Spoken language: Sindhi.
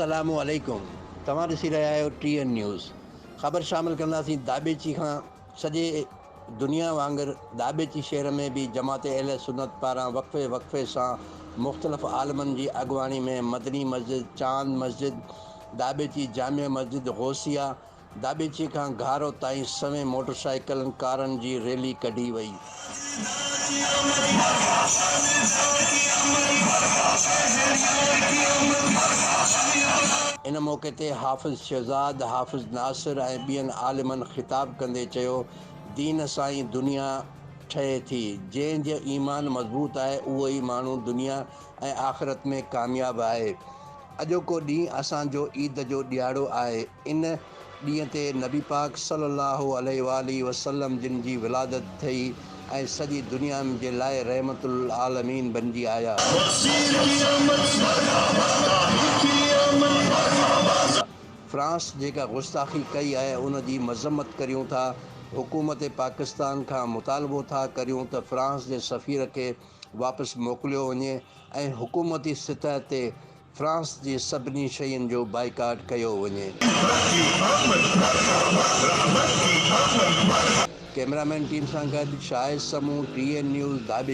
السلام عليڪم توهان ڏسي رهيا آهيو ٽي اين نيوز خبر شامل ڪنداسين داٻيچي کان سڄي دنيا وانگر داٻيچي شهر ۾ به جماعت اهل سنت پاران وقفي وقفي سان مختلف عالمن جي اڳواڻي ۾ مدني مسجد، چاند مسجد، داٻيچي جامع مسجد غوثيه، داٻيچي کان گهارو تائين سوين موٽر سائيڪلن، ڪارن جي ريلي ڪڍي وئي. ان موقعي تي حافظ شهزاد، حافظ ناصر ۽ ٻين عالمن خطاب ڪندي چيو دين سان ئي دنيا ٺهي ٿي، جنهن جو ايمان مضبوط آهي اهو ئي ماڻهو دنيا ۽ آخرت ۾ ڪامياب آهي. اڄوڪو ڏينهن اسان جو عيد جو ڏيهاڙو آهي، ان ڏينهن تي نبي پاڪ صلي الله عليه واٰله وسلم جن جي ولادت ٿي ۽ سڄي دنيا جي لاء رحمت للعالمين بنجي آيا. فرانس جيڪا گستاخي ڪئي آهي ان جي مذمت ڪريون ٿا، حڪومت پاڪستان کان مطالبو ٿا ڪريون ته فرانس جي سفير کي واپس موڪليو وڃي ۽ حڪومتي سطح تي فرانس جي سڀني شين جو بائيڪاٽ ڪيو وڃي. ڪئميرامين ٽيم سان گڏ شاهد سمون، ٽي اين نيوز، داٻي.